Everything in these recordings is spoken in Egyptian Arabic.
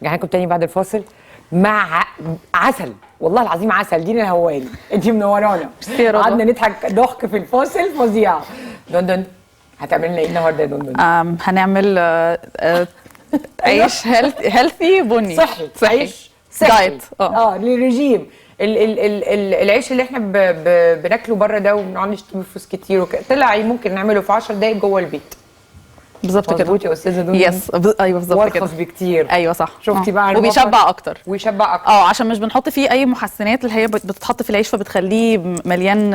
رجعنا لكم تاني بعد الفاصل مع عسل، والله العظيم عسل. دينا الهواري انت منورانا. ميرسي يا رضوى. قعدنا نضحك ضحك في الفاصل فظيع. دندن هتعمل لنا ايه النهارده يا دندن؟ هنعمل عيش healthy بني. صحي. صحي، عيش صحي. diet. للرجيم. ال ال ال ال العيش اللي احنا ب ب بناكله بره ده وبنقعد نشتري فلوس كتير وكده، طلع ممكن نعمله في 10 دقايق جوه البيت. بالظبط كده. مظبوط يا استاذه دندن؟ yes، ايوه بالظبط كده. وارخص بكتير. ايوه صح. شفتي بقى الموقف؟ وبيشبع اكتر. ويشبع اكتر. عشان مش بنحط فيه اي محسنات اللي هي بتتحط في العيش فبتخليه مليان،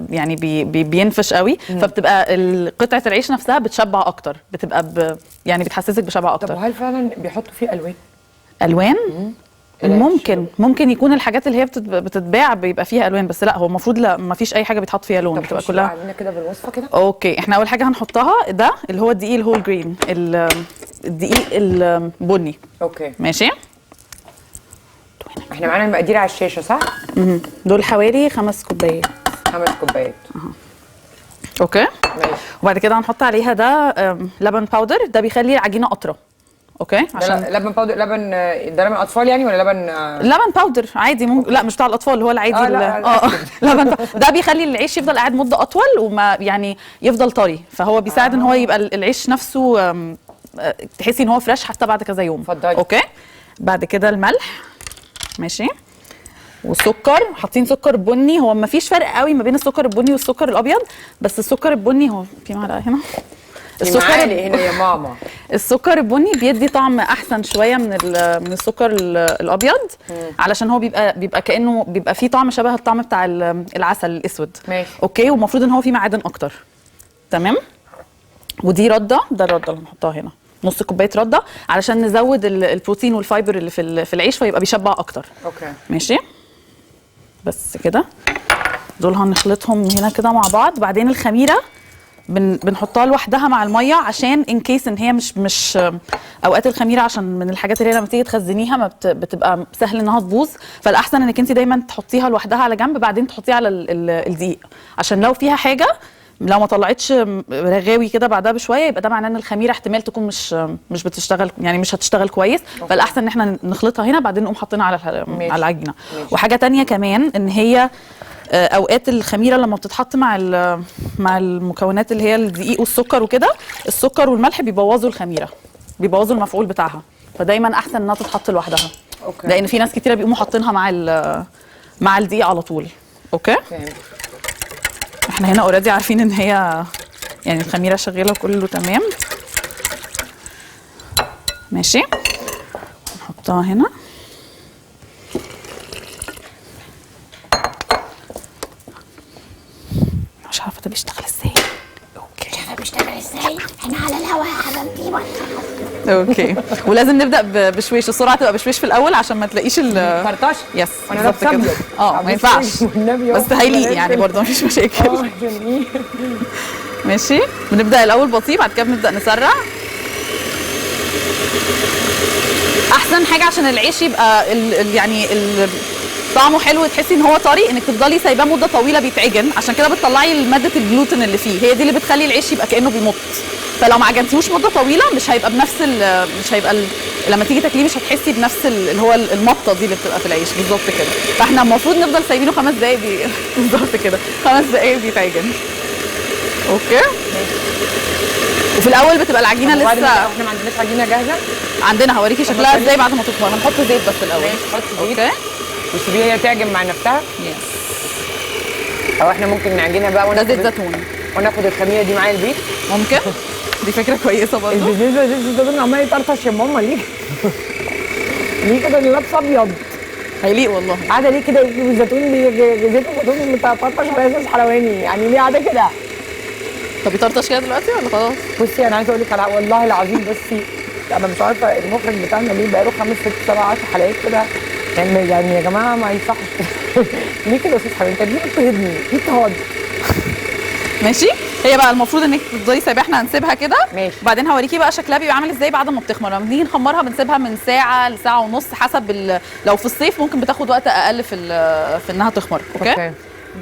يعني بي بي بينفش قوي. فبتبقى قطعه العيش نفسها بتشبع اكتر، بتبقى يعني بتحسسك بشبع طب اكتر. وهل فعلا بيحطوا فيه الوان؟ الوان؟ العيش. ممكن يكون الحاجات اللي هي بتتباع بيبقى فيها الوان، بس لا هو المفروض لا، ما فيش اي حاجة بيتحط فيها لون، طب بتبقى خشي كلها. بقى علينا كده بالوصفه كده. okay، احنا اول حاجة هنحطها ده اللي هو الدقيق ال whole grain، الدقيق البني. okay ماشي. احنا معانا المقادير على الشاشة صح؟ دول حوالي 5 كوبايات. 5 كوبايات. okay ماشي. وبعد كده هنحط عليها ده لبن powder، ده بيخلي العجينة اطرى. okay عشان لبن powder، لبن ده لبن اطفال يعني ولا لبن؟ لبن powder عادي ممكن، لا مش بتاع الاطفال، اللي هو العادي. لا لبن ده بيخلي العيش يفضل قاعد مده اطول وما يعني يفضل طري، فهو بيساعد ان هو يبقى العيش نفسه تحسي ان هو fresh حتى بعد كذا يوم. اتفضلي. okay بعد كده الملح، ماشي، والسكر. حاطين سكر بني، هو ما فيش فرق قوي ما بين السكر البني والسكر الابيض، بس السكر البني هو في معلقه هنا. السكر هنا يا ماما. السكر البني بيدي طعم احسن شوية من السكر الابيض، علشان هو بيبقى كانه بيبقى فيه طعم شبه الطعم بتاع العسل الاسود. ماشي. okay، والمفروض ان هو فيه معادن اكتر. تمام. ودي رده، ده الردة اللي هنحطها هنا، نص كوباية رده علشان نزود البروتين وال fiber اللي في العيش فيبقى بيشبع اكتر. okay ماشي. بس كده دول هنخلطهم هنا كده مع بعض. بعدين الخميره بنحطها لوحدها مع المية، عشان in case ان هي مش اوقات الخميره عشان من الحاجات اللي هي لما تيجي تخزنيها ما بتبقى سهل انها تبوظ، فالاحسن انك انت دايما تحطيها لوحدها على جنب، بعدين تحطيها على الدقيق، عشان لو فيها حاجة لو ما طلعتش رغاوي كده بعدها بشوية يبقى ده معناه ان الخميره احتمال تكون مش بتشتغل، يعني مش هتشتغل كويس. فالاحسن ان احنا نخلطها هنا بعدين نقوم حاطينها على العجينة. وحاجه تانية كمان ان هي اوقات الخميره لما بتتحط مع المكونات اللي هي الدقيق والسكر وكده، السكر والملح بيبوظوا الخميره، بيبوظوا المفعول بتاعها، فدايما احسن انها تتحط لوحدها. okay. لان في ناس كتيرة بيقوموا حاطينها مع الدقيق على طول. okay فهمت. احنا هنا already عارفين ان هي يعني الخميره شغالة وكله تمام. ماشي، نحطها هنا. مش عارفه ده بيشتغل ازاي. okay مش عارفه بيشتغل ازاي، احنا على الهوا يا حبيبتي. okay، ولازم نبدا بشويش، السرعة تبقى بشويش في الاول عشان ما تلاقيش فرطشه. yes بالظبط كده. ما ينفعش، بس هيليق يعني برضه مفيش مشاكل. ماشي، بنبدا الاول بطيء، بعد كده بنبدا نسرع. احسن حاجة عشان العيش يبقى يعني طعمه حلو، تحسي ان هو طري، انك تفضلي سايباه مده طويلة بيتعجن، عشان كده بتطلعي مادة الجلوتين اللي فيه، هي دي اللي بتخلي العيش يبقى كانه بيمط. فلو ما عجنتيهوش مده طويلة مش هيبقى بنفس مش هيبقى لما تيجي تاكليه مش هتحسي بنفس اللي هو المطه دي اللي بتبقى في العيش. بالظبط كده. فاحنا المفروض نفضل سايبينه 5 دقايق بالظبط كده، 5 دقايق بيتعجن. okay. وفي الاول بتبقى العجينة لسه، احنا ما عندناش عجينه جاهزة، عندنا هوريكي شكلها ازاي بعد ما تخمر. هنحط زيت بس الاول. ماشي، حط زيت. okay، وسيبيها هي تعجن مع نفسها. yes. او احنا ممكن نعجنها بقى، ده زيت زيتون، وناخد الخميره دي معايا البيت. ممكن، دي فكرة كويسة برضه. بالنسبة لزيت الزيتون عمال يطرطش يا ماما، ليه ليه كده؟ انا لابسه ابيض هيليق والله. قاعدة ليه كده الزيتون، زيت الزيتون مطرطش على اساس حلواني، يعني ليه قاعدة كده؟ طب يطرطش كده دلوقتي ولا خلاص؟ بصي انا عايزه اقول لك على والله العظيم، بصي انا مش عارفه المخرج بتاعنا ليه بقاله 5 6 7 10 حلقات كده، يعني يا جماعة ما يصحش ليه كده يا استاذ حبيبي؟ انت ليه بتضطهدني؟ ليه اضطهاد؟ ماشي. هي بقى المفروض انك تفضلي سايباها، احنا هنسيبها كده. ماشي. وبعدين هوريكي بقى شكلها بيبقى عامل ازاي بعد ما بتخمر. لما بنيجي نخمرها بنسيبها من ساعة لساعة ونص حسب لو في الصيف ممكن بتاخد وقت اقل في انها تخمر. okay.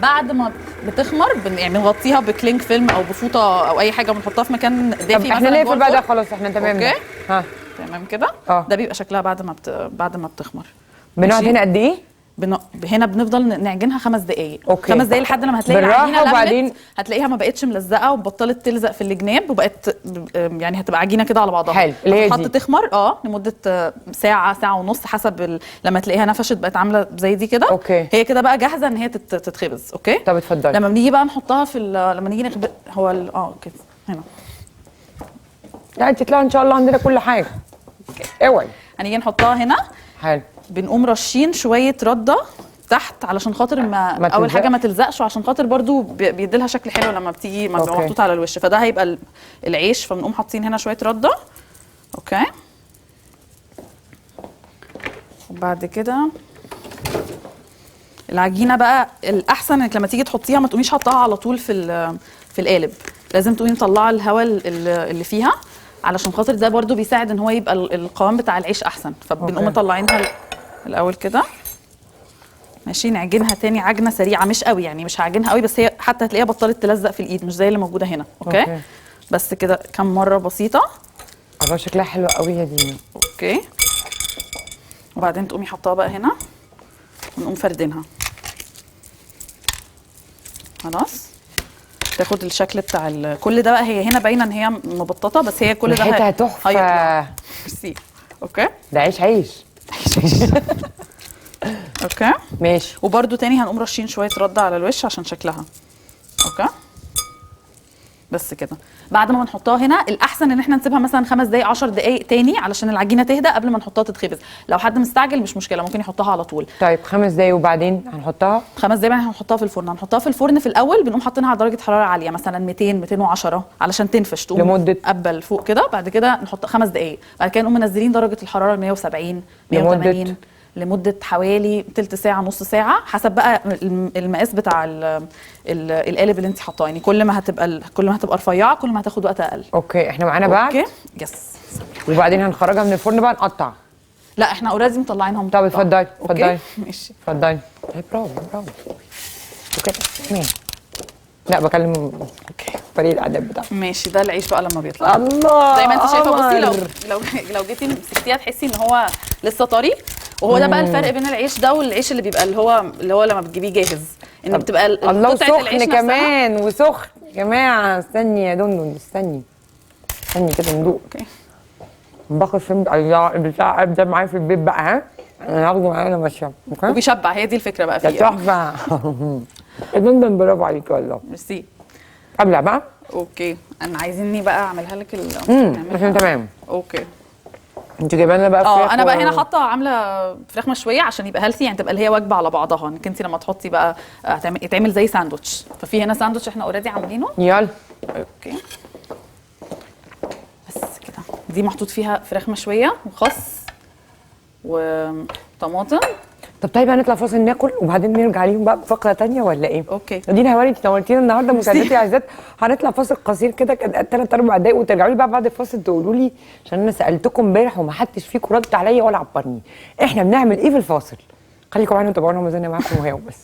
بعد ما بتخمر يعني بنغطيها ب cling film او بفوطه او اي حاجة، بنحطها في مكان دافي. احنا نقفل بقى ده خلاص، احنا تمام. okay. ها تمام كده. ده بيبقى شكلها بعد ما بعد ما بتخمر. بنقعد هنا قد ايه؟ هنا بنفضل نعجنها 5 دقايق. okay. 5 دقايق لحد لما هتلاقي العجينة لمت، هتلاقيها ما بقتش ملزقه وبطلت تلزق في الجناب، وبقت يعني هتبقى عجينه كده على بعضها. حلو. اللي هي دي هتتحط تخمر لمدة ساعة، ساعة ونص، حسب لما تلاقيها نفشت بقت عامله زي دي كده. okay. هي كده بقى جاهزة ان هي تتخبز. okay. طب اتفضلي. لما بنيجي بقى نحطها في لما نيجي نخبز هو كده هنا. لا انت تطلعي ان شاء الله عندنا كل حاجة. اوعي. هنيجي نحطها هنا. حلو. بنقوم رشين شوية رده تحت علشان خاطر ما اول حاجة ما تلزقش، وعشان خاطر برضو بيديلها شكل حلو لما بتيجي ما بيبقى محطوط على الوش. فده هيبقى العيش، فبنقوم حاطين هنا شوية رده. okay. وبعد كده العجينة بقى الاحسن انك لما تيجي تحطيها ما تقوميش حطاها على طول في القالب، لازم تقومي مطلعه الهواء اللي فيها علشان خاطر ده برضو بيساعد ان هو يبقى القوام بتاع العيش احسن. فبنقوم مطلعينها الاول كده. ماشي. نعجنها تاني عجنه سريعة، مش قوي يعني، مش هعجنها قوي، بس هي حتى هتلاقيها بطلت تلزق في الايد، مش زي اللي موجودة هنا. okay. بس كده كم مرة بسيطة. الله شكلها حلو قوي يا دينا. okay. وبعدين تقومي حطاها بقى هنا ونقوم فردينها. خلاص تاخد الشكل بتاع كل ده بقى. هي هنا باينة ان هي مبططه، بس هي كل ده ريحتها تحفة. ميرسي. okay. ده عيش عيش. okay ماشي. وبرده تاني هنقوم رشين شوية رده على الوش عشان شكلها. okay بس كده. بعد ما بنحطها هنا الاحسن ان احنا نسيبها مثلا 5 دقائق 10 دقائق تاني علشان العجينة تهدى قبل ما نحطها تتخبز. لو حد مستعجل مش مشكلة، ممكن يحطها على طول. طيب 5 دقائق وبعدين هنحطها 5 دقائق هنحطها في الفرن. هنحطها في الفرن في الاول بنقوم حاطينها على درجه حرارة عالية مثلا 200 210 علشان تنفش، تقوم لمدة قبل فوق كده. بعد كده نحط 5 دقائق، بعد كده نقوم منزلين درجه الحرارة 170 180 لمدة حوالي تلت ساعة نص ساعة، حسب بقى المقاس بتاع القالب اللي انت حاطاه. يعني كل ما هتبقى رفيعة كل ما هتاخد وقت اقل. okay احنا معانا بعد. okay yes. وبعدين هنخرجها من الفرن بقى نقطع. لا احنا already مطلعينها. طب اتفضلي اتفضلي. ماشي اتفضلي. طيب برافو برافو. okay ماشي. لا بكلم okay فريق الاعداد بتاعنا. ماشي. ده العيش بقى لما بيطلع. الله زي ما انت شايفه. بصي لو جيتي مسكتيها تحسي ان هو لسه طري. وهو ده بقى الفرق بين العيش ده والعيش اللي بيبقى اللي هو لما بتجيبيه جاهز، ان بتبقى الله سخن كمان وسخن يا جماعة. استني يا دندن، استني استني كده ندوق. okay باخد فين البتاع ده معايا في البيت بقى. ها انا هاخده معايا انا ماشية. وبيشبع، هي دي الفكرة بقى فيه. تحفة يا دندن، برافو عليكي والله. ميرسي. ابلع بقى. okay انا عايزيني بقى اعملها لك عشان تمام. okay انت جايبه لنا بقى فراخ. انا بقى هنا حاطه عامله فراخ مشوية عشان يبقى healthy، يعني تبقى اللي هي وجبة على بعضها. انك انت لما تحطي بقى يتعمل زي ساندوتش. ففي هنا ساندوتش احنا already عاملينه. يلا okay بس كده. دي محطوط فيها فراخ مشوية وخس وطماطم. طب طيب هنطلع فاصل ناكل وبعدين نرجع ليهم بقى بفقره ثانية ولا ايه؟ okay. دينا هواري انت نورتينا النهارده مشاهداتي العزيزات. هنطلع فاصل قصير كده 3 4 دقايق وترجعوا لي بقى بعد الفاصل تقولوا لي، عشان انا سالتكم امبارح وما حدش فيكم رد عليا ولا عبرني، احنا بنعمل ايه في الفاصل؟ خليكم معانا وتابعونا، وما زلنا معاكم وهي وبس.